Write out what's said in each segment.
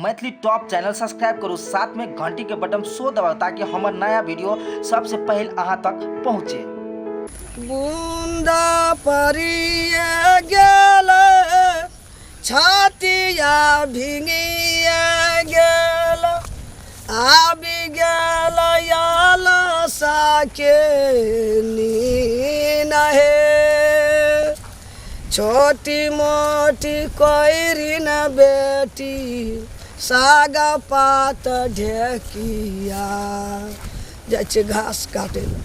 Maithili top channel subscribe करू, साथ में घंटी के बटन सो दबाउ ताकि हमर नया वीडियो सबसे पहले अहाँ तक पहुँचे। बूंदा परिए गेल छातिया भिंगिए गेल आबि गेल आलसा के नीन हे छोटी मोटी कोइरी न बेटी साग पात ढेकिया जाइ छै घास काटै लए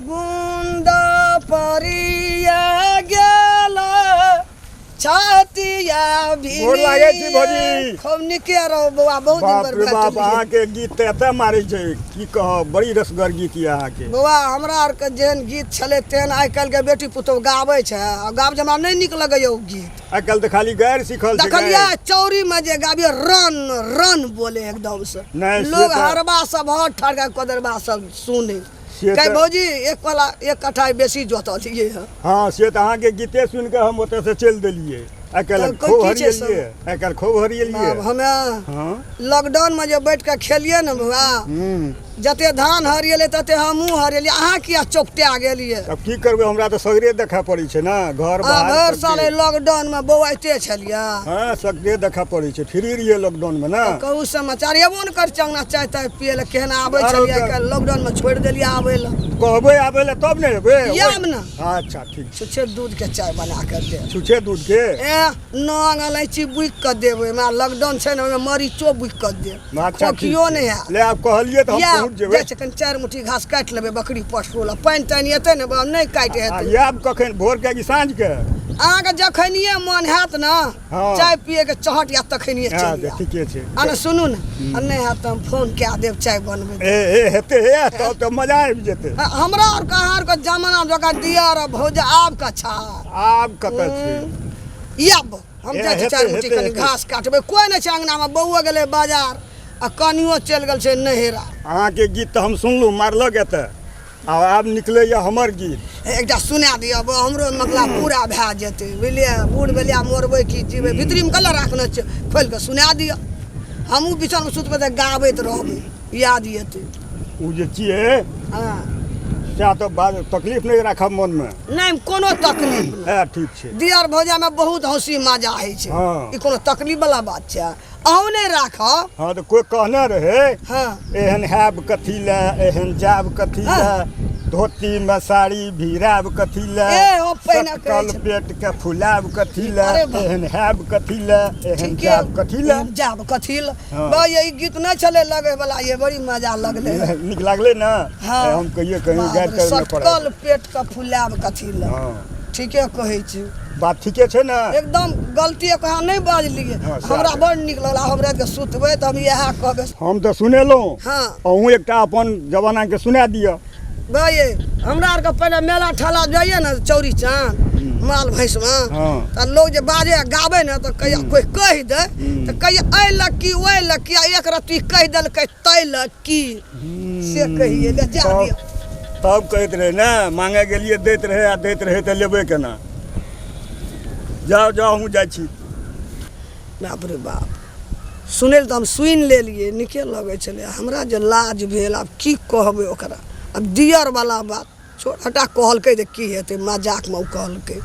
बुन्द परिया गेल छातिया गोर लागै छी भौजी। खूब नीके रहो बौआ बहुत दिन बाप पर रे बाप भेटलियै। अहाँके गीत तऽ एतऽ मारै छै की कहब बड़ी रसगर गीत यऽ अहाँके। बौआ हमरा आरके जेहन गीत छलै तेहन आइ काल्हिके बेटी पुतोहु गाबै छै आ गाबै छै हमरा नहि नीक लगैए ओ गीत। आइ काल्हि तऽ खाली गारि सीखल छै देखलियै गारि। चौरीमे जे गाबियै रन रन बोले एकदम से नहि, से लोग तऽ- हरबा सब हर ठड़का कोदरबा सब सुने से कहे तऽ- भौजी एक पला एक कट्ठा बेसी जोतलियै हँ। हँ से तऽ अहाँके गीते सुनि कऽ हम ओतऽसँ चलि देलियै। आइ काल्हि तऽ कोइ खूब की छै सब? हरियलियै, आइ काल्हि खूब हरियलियै। बाप, हमे हँ लॉकडाउन में जे बैठ के खेलियै ने बौआ, जते धान हरियेलै तते हमहूँ हरियेलियै। अहाँ किया चौकटा गेलियै? अब की करबै, हमरा तऽ सगरे देखऽ पड़ै छै ने, घर आ बाहर भरि सबके। साल एहि लॉकडाउन में बौआइते छलियै। हँ सगरे देखऽ पड़ै छै, फ्री रहियै लॉकडाउन में ने। कहू समाचार एबो ने कर चंगना चाय ताय पियै लए, केहन आबै आरो छलियै? तऽ- आइ लॉकडाउन में छोड़ि देलियै आबै लए। कहबै आबै लए तब ने एबै। आयब ने। अच्छा ठीक छै। छुच्छे दूध के चाय बना के देब। छुच्छे दूध के? ए नॉंग इलायची बुकि कऽ देब, ओहिमे लॉकडाउन छै ने, ओहिमे मरीचो बुकि कऽ देब। अच्छा, ठीक खोखियो छै। नहि हैत। ले आब कहलियै तऽ हम या पहुँच जेबै। जाइ छै कनि 4 मुट्ठी घास काटि लेबै बकरी पशु लए, पानि तानि एतै ने बाबा, नहि काटि आ हेतै। आयब कखन, भोर के कि साँझ के? अहाँके जखनिये मन हैत ने चाय पियैके चहट या तखनिये हँ, चलि आयब। ठीके छै। आ ने सुनू ने, आ नहि हैत तऽ हम फोन कए देब चाय बनबै। ए ए हेतै हे तब तऽ मजा आबि जेतै। आ हमरा आरके अहाँ आरके जमाना जकाँ दियर आ भौजा आब कच्छा आब कतऽ छै? आब हम ए, जाइ छी हेतै, 4 मुट्ठी हेतै, कनि हेतै। घास काटबै। कोइ नहि छै अङ्गनामे, बौआ गेलै बाजार आ कनियो चलि गेल छै नहेरा। अहाँके गीत तऽ हम सुनलहुँ, मारलक एतऽ, आ आब निकलैए हमर गीत। एकटा सुना दिअ बौ, हमरो मतलब पूरा भए जेतै बुझलियै। बूढ़ भेलियै, मरबै की जीबै, भितरीमे कला राखने छै, खोलि कऽ सुना दिअ। हमहूँ बिछानमे सुतबै तऽ गाबैत रहबै, याद एतै। ओ जे छियै हँ सएह तऽ बात, तकलीफ नहि राखब मनमे। नहि कोनो तकलीफ नहि। हँ ठीक छै। दियर भौजामे बहुत हँसी मजा होइ छै। हँ। ई कोनो तकलीफ वाला बात छै? अहूँ नहि राखब। हँ तऽ कोइ कहने रहै हँ एहन हैब कथी लए, एहन जायब कथी लए, धोती में साड़ी भिरायब कथी लए, ए, ओ पहिने कहै सटकल छलै। पेट के फुलायब कथी लए, अरे बा। एहन हैब कथी लए, एहन ठीके, जायब कथी लए। एहन जायब कथी लए। हँ। बा, ये ई गीत नहि छलै लगै वाला, ये बड़ी मजा लगलै। नीक लागलै ने? हँ। ए, हम कहिए कहीं बाप गारि रे, तारि नहि पड़ै। सटकल पेट के फुलायब कथी लए। हँ। ठीके कहै छी। बात ठीके छै ने? एकदम गलती अहाँ नहि बाजलियै। हँ, सएह हमरा छै। बड़ नीक लगल। हम रातिके सुतबै तऽ हम इएह कहबै। हम तऽ सुनेलहुँ। हँ। अहूँ एकटा अपन जमानाके सुना दिअ। भाइ हमरा आरके पहिने मेला ठेला जाइए ने चौरी चाँद माल भैंसमे, हँ। तऽ लोग जे बाजे आ गाबै ने तऽ कहिया कोइ कहि दै तऽ कहिया एहि लग की ओहि लग की, आ एक रत्ती कहि देलकै ताहि लग की, से कहिए ले जा तब दिअ। तब कहैत रहै ने, मांगे गेलियै दैत रहै आ दैत रहै तऽ लेबै केना। जाउ जाउ हमहूँ जाइ छी। बाप रे बाप, सुनै लए तऽ हम सुनि लेलियै, नीके लगै छलै। हमरा जे लाज भेल आब की कहबै ओकरा, आब दियरवला बात छोड़ हटा, कहलकै जे की हेतै, मजाकमे ओ कहलकै।